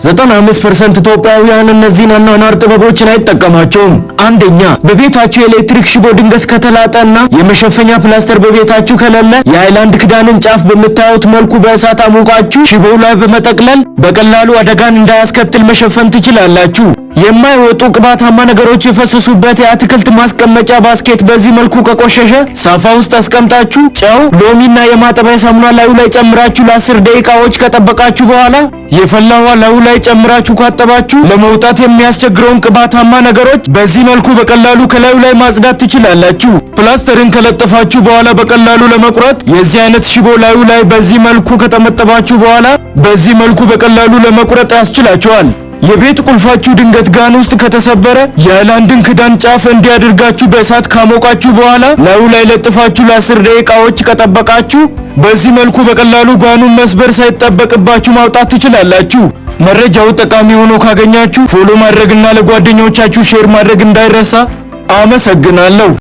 95% ኢትዮጵያውያን እነዚህን አኗኗር ጥበቦችን አይጠቀማቸውም። አንደኛ፣ በቤታችሁ የኤሌክትሪክ ሽቦ ድንገት ከተላጠና የመሸፈኛ ፕላስተር በቤታችሁ ከሌለ የሃይላንድ ክዳንን ጫፍ በምታዩት መልኩ በእሳት አሙቃችሁ ሽቦው ላይ በመጠቅለል በቀላሉ አደጋን እንዳያስከትል መሸፈን ትችላላችሁ። የማይወጡ ቅባታማ ነገሮች የፈሰሱበት የአትክልት ማስቀመጫ basket በዚህ መልኩ ከቆሸሸ ሳፋ ውስጥ አስቀምጣችሁ ጨው፣ ሎሚና የማጠቢያ ሳሙና ላዩ ላይ ጨምራችሁ ለ10 ደቂቃዎች ከጠበቃችሁ በኋላ የፈላ ውሃ ላዩ ላይ ጨምራችሁ ካጠባችሁ ለመውጣት የሚያስቸግረውን ቅባታማ ነገሮች በዚህ መልኩ በቀላሉ ከላዩ ላይ ማጽዳት ትችላላችሁ። ፕላስተርን ከለጠፋችሁ በኋላ በቀላሉ ለመቁረጥ የዚህ አይነት ሽቦ ላዩ ላይ በዚህ መልኩ ከጠመጠማችሁ በኋላ በዚህ መልኩ በቀላሉ ለመቁረጥ ያስችላችኋል። የቤት ቁልፋችሁ ድንገት ጋን ውስጥ ከተሰበረ የሃይላንድን ክዳን ጫፍ እንዲህ አድርጋችሁ በእሳት ካሞቃችሁ በኋላ ላዩ ላይ ለጥፋችሁ ለ10 ደቂቃዎች ከጠበቃችሁ በዚህ መልኩ በቀላሉ ጋኑን መስበር ሳይጠበቅባችሁ ማውጣት ትችላላችሁ። መረጃው ጠቃሚ ሆኖ ካገኛችሁ follow ማድረግና ለጓደኞቻችሁ share ማድረግ እንዳይረሳ። አመሰግናለሁ።